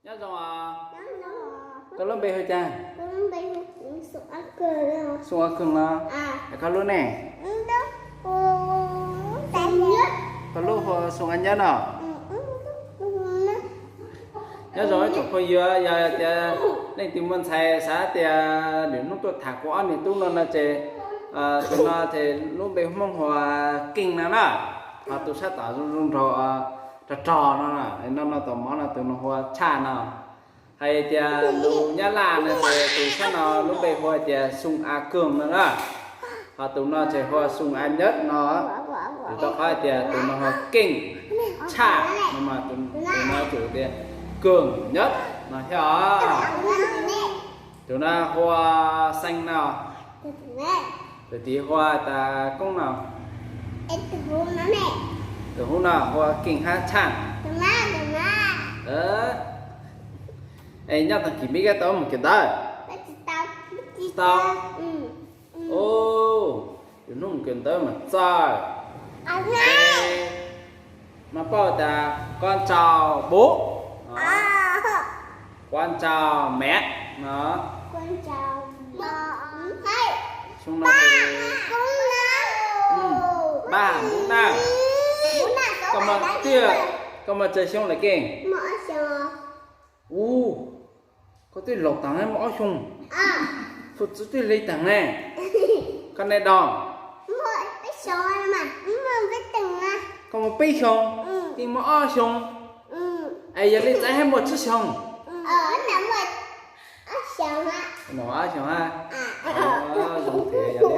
Nyob zoo os. Koj lub npe hu cas? Xoo Ab Koog no. Koj lub ne? Koj lub hu Xoo Ab Nyab no. Nyob zoo ib tsoom phooj ywg, yog tias leej twg muaj ntxhais xav tias lwm hnub tuaj tham kuv ob niag tub no no ces tus no ces lub npe Hmoob hu ua Keej no na, ho tus sab tom zoo zoo nraug rog rog no, no no tom mov no tus no hu ua Tshaj no. Hais tias lus Nyab Laj no ces tus sab no lub npe hu tias Xoo A Koog no na, ho tus no ces hu ua Xoo A Nyab no. Vim rau qhov tias tus no hu Keej, Tshaj no mas tus no tsum tias Koog Nyab no thiab os. Tus no hu ua Xeeb no. Tus tid hu ua tas Koob no. Tus hub no hu ua Keej hab Tshaj. Es nyob tag kis npib koj tau mus kawm ntawv? Tsis tau. Tus hnub mus kawm ntawv mas txawj. Mas paub tas con chào bố, con chào mẹ no. Xyoo no, pab hab Npub Naj. Koj muaj tsawg xyoo lawm Keej? Ub, koj twb laus taag ne, muaj ob xyoo. Txug txiv twb le taag ne. Koj ne dog? Koj muaj peb xyoo, Keej muaj ob xyoo. Es yog li Txaiv hab muaj tsib xyoo. Ob xyoo hab. Zoo thiab yog li.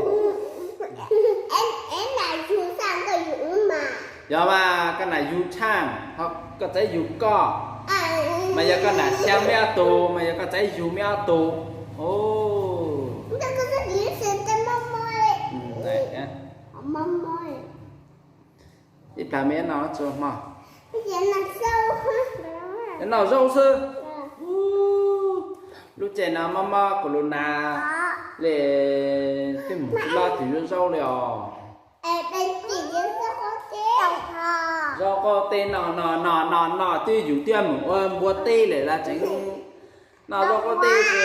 Yog mas koj nam yug Tshaj, ho koj txaiv yug koj. Mas yog koj nam xyaa meb ob tug, mas yog koj txaiv yug meb ob tug. Ib plag meb noj tso hmo. Noj zaub xwb. Lub caij no mob mob corona li, twb mus tsis loj twg yuav zaub li os. Zaub qaub teb no no no no no twb yus twb mus ua npua teb lawm los tseem noj zaub qaub teb xwb.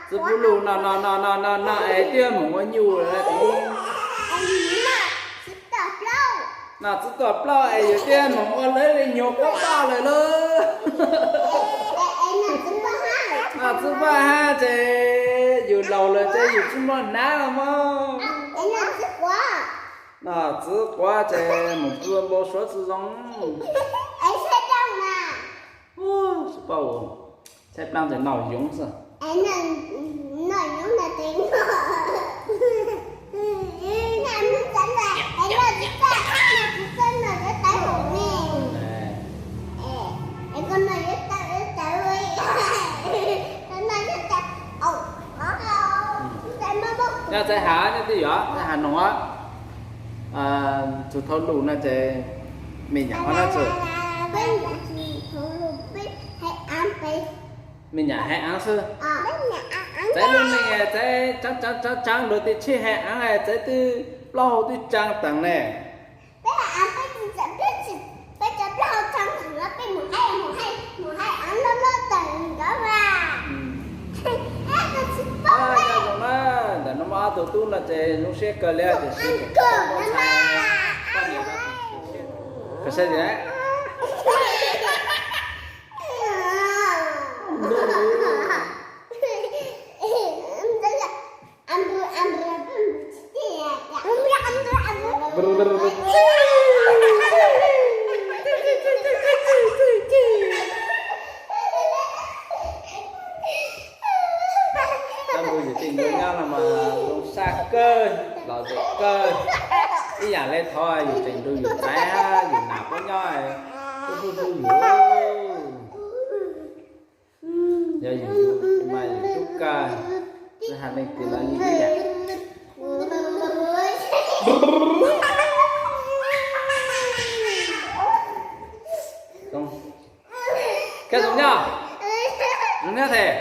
Txiv puv lug no no no no no no es twb mus ua nyuj lawm los tseem. Noj txiv tuam plaub es yus twb mus ua lawv li nyuag qaub toj lawm lauj. Noj txiv paj hab ces yus laus lawm ces yus tsis muaj hnav los mog. Noj txiv quav ces mus pw npau suav tsis zoo. Tsis paub, tshaib plab ces noj yoov xwb. Nyob Txaiv Has nyob twj ywm, Txaiv Has Noog, txug thaum lug no ces me nyuam qhov no txug. Me nyuam hais aav xwb. Txaiv lub neej Txaiv tsaab tsaab tsaab luag tej tsheb hais aav, Txaiv twb plaub hau twb tsaa taag ne. Ntawm no muaj ob tug tub no ces zoo siab kawg li tiam sis koj saib li. Cov ntu yus tej nyob no mas zoo sab kawg, lom zem kawg. Ib yam li thov yus tseem nrug yus txaiv hab yus nam puab nyob, puab hlub hlub yus. Yog yus mas yus hlub kawg, tsis has leej twg los yeej ib yam. Koj zoo nyob, zoo nyob tes.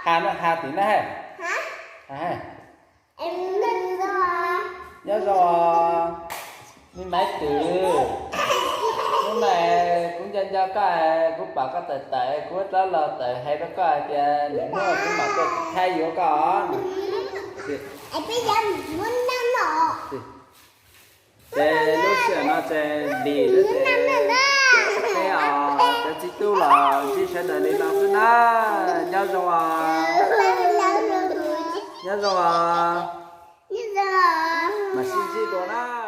Has no, has tim na has. Nyob zoo os, me maiv twm. Hnub no kuv nco nco koj, kuv pom koj tawm tawm, kuv rov los tawm hais rau koj hais tias nws muaj kuv mam tuaj thaij yuav koj os. Ces lub sij hawm no ces lim lawm ces peb os cov txiv tub los ntsib sawv daws li no xwb na. Nyob zoo os. Nyob zoo os. Mam sib ntsib dua na.